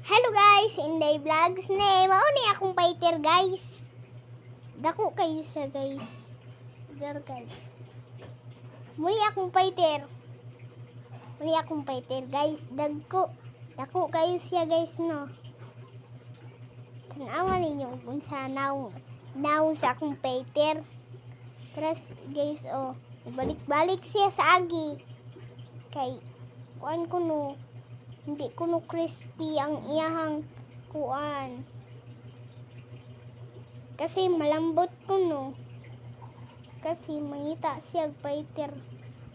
Hello guys, Inday Vlogs ne. Mao ni akong fighter, guys. Dako kayo sa guys. Dar guys. Muni akong fighter. Muni akong fighter, guys. Dagko. Dako kayo siya, guys, no. Tanawa ninyo kung sa naong naong sa akong fighter. Tara guys, oh. Balik-balik siya sa agi. Kay kuan ko no. Hindi ko no crispy ang iyahang kuan. Kasi malambot ko no. Kasi mangita siya og fighter.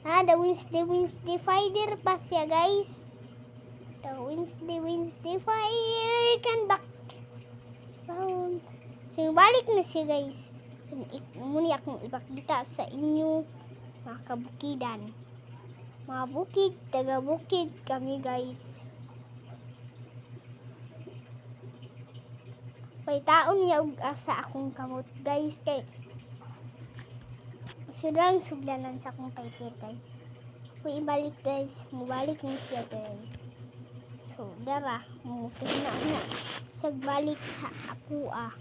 Ah, the Wednesday Wednesday fighter pa siya, guys. The Wednesday Wednesday fire can back. Found. So, balik na siya, guys. Muni akong ipakita sa inyo, mga kabukidan. Mga bukid, taga bukid kami, guys. Paytaon niya og asa akong kamot, guys, kay sudang suglanan sa akong fighter guys. Kung ibalik, guys, mubalik ni siya, guys. So dara, mutingna na sagbalik sa ako ah.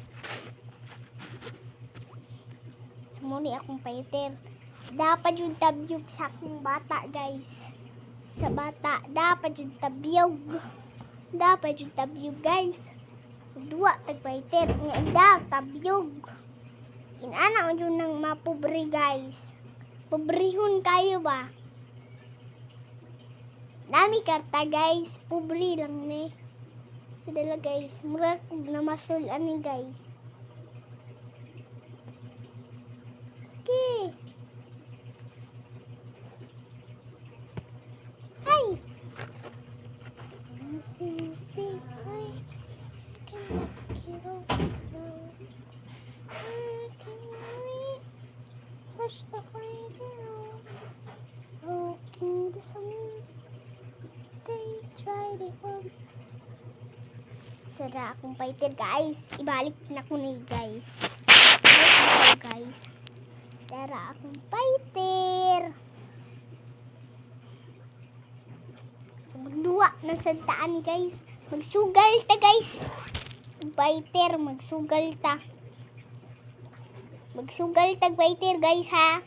So mo ni akong fighter. Dapat yung tabyog sa akong bata, guys. Sa bata, dapat yung tabyog. Dapat yung tabyog, guys. Duwa tag fighter nga da tabyog. Inana jud nang mapobre, guys. Pobrehon kayo ba? Nami karta, guys, pobre lang ni. So dala guys, mura kog namasol ani, guys. Sige. Hi. Wednesday, Wednesday, I can get slow. I can push the fire Looking the sun. They try to on. Sara akong fighter, guys. Ibalik na ko ni, guys. Ibalik guys. Dara akong fighter. So, magduwa ng santaan, guys. Magsugal ta, guys. Fighter, magsugal ta. Magsugal tag fighter, guys, ha.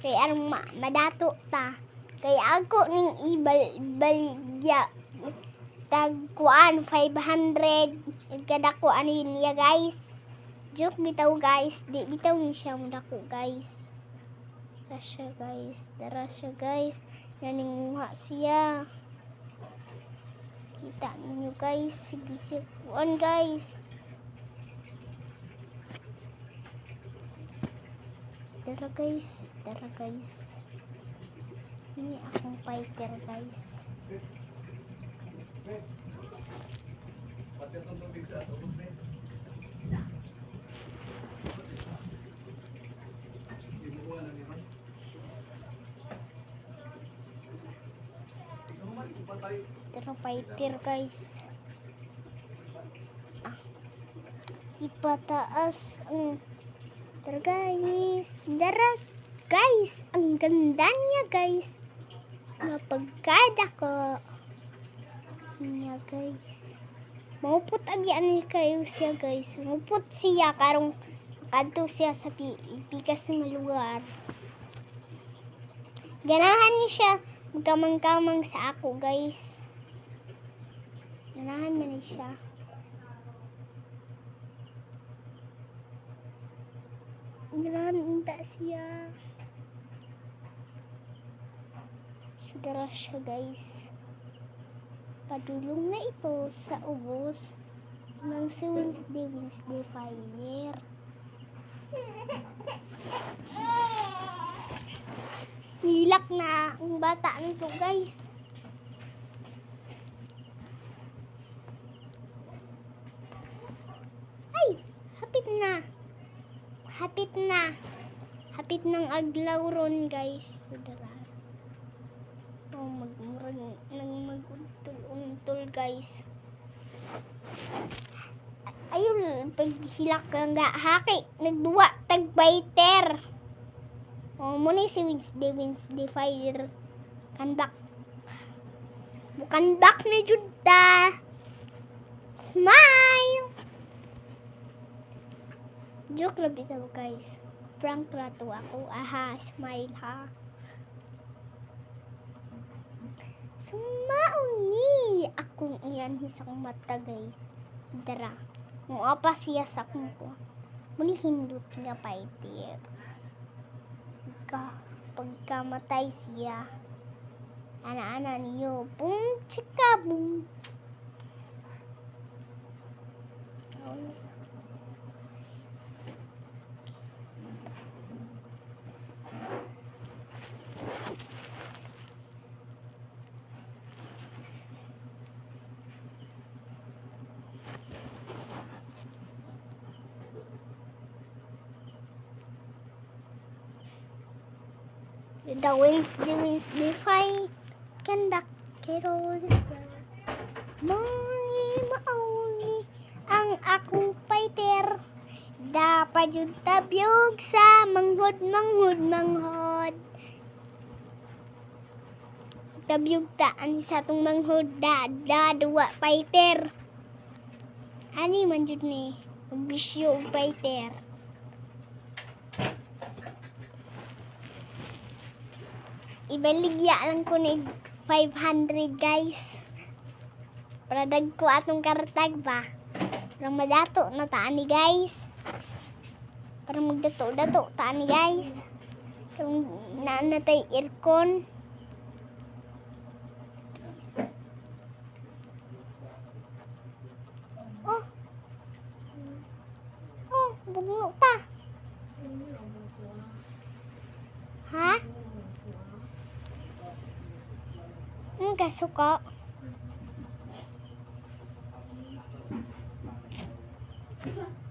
Kay arong madato ta. Kay ako ning ibal balya tag kuan 500 kadako ani niya, guys. Joke bitaw, guys, di bitaw ni siya mo dako, guys. Dara siya, guys, dara siya, guys. Naninguha siya. Kita ninyo, guys, sige siya kuan, guys. Dara guys, dara guys. Ini akong fighter, guys. Dara fighter, guys. Ah. Ipataas ang dara guys. Dara guys, ang ganda niya, guys. Napagkada ko niya, guys. Maupot abyan ni kayo siya, guys. Maupot siya karong kadto siya sa pikas nga lugar. Ganahan niya siya magkamang-kamang sa ako, guys. Ganahan man ni siya. Ganahan unta siya. Sudara siya, guys. Padulong na ito sa ubos ng si Wednesday Wednesday Fire. Nilak na ang bata nito, guys. Ay, hapit na. Hapit na. Hapit ng aglaw ron, guys. Sudara. Oh, magmurag nang maguntol-untol, guys. Ayun, paghilak lang ga haki, nagduwa tag fighter. Oh, muni si Wednesday Wednesday Fire. Kanbak. Bukan back na jud ta. Smile! Joke lang bitaw, guys. Prank ra to ako. Aha, smile ha. Sumauni akong iyan sa akong mata, guys. Sudara. Mua pa siya sa akong kuha. Muni hindot nga fighter. Pagkamatay siya. Ana-ana niyo. Boom, chika, boom. The Wednesday, Wednesday fight can kettle this. Mauni, mauni ang akong fighter. Dapat yung tabyog sa manghod, manghod, manghod. Tabyog ta ani sa atong manghod da, da duwa fighter. Ani man jud ni bisyo og fighter. Ibaligya lang ko ni 500, guys. Para dagko atong kartag ba. Para madato na ta ani, guys. Para magdato-dato ta ani, guys. Kung naa na tay aircon. Oh. Oh, bugno ta. Ha? Kasuko.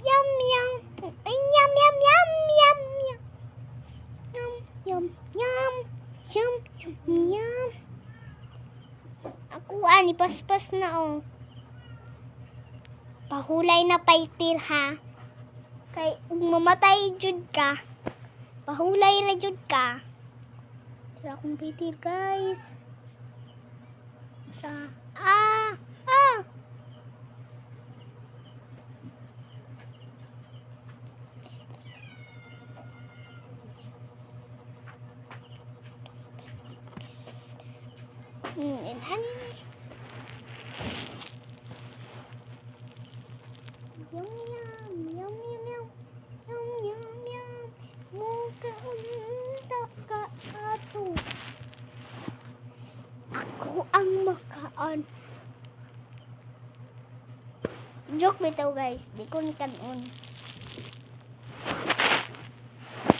Yum yum. Yum yum yum yum yum. Yum yum yum. Yum yum yum. Ako ani paspas na oh. Pahulay na fighter ha. Kay ug mamatay jud ka. Pahulay ra jud ka. Tara akong fighter, guys. Ah, ah. And honey. Yum yum yum yum yum yum yum yum. Muka unta ka ato. Ako ang makaan. Joke bitaw, guys, di ko ni kanon.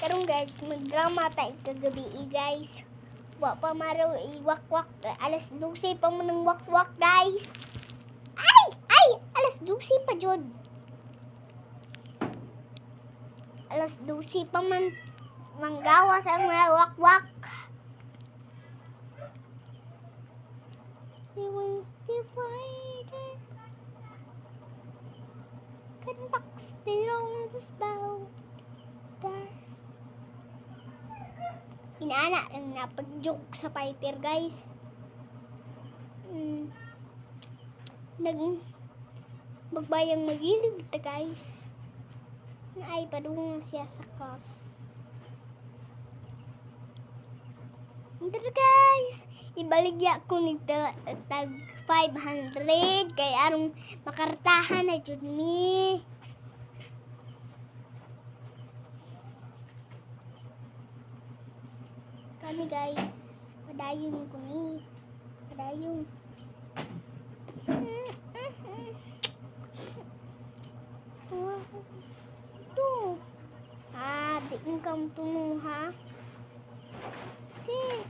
Karon, guys, magdrama ta kagabi, guys. Wa pa maraw iwakwak. Alas 12 pa mo nang wakwak, guys. Ay! Ay! Alas 12 pa jud. Alas 12 pa man manggawas ang mga wakwak. He wants to fight. Conducts the wrong spell. Inaana lang napag-joke sa fighter, guys. Nag magbayang magilid ta, guys. Naay padung siya sa kos. Tara, guys, ibaligya ko ni tag 500 kay arong makartahan na jud mi. Kani, guys, padayon ko ni. Padayon. Ito. Ah, di mo kam tuno ha. Okay.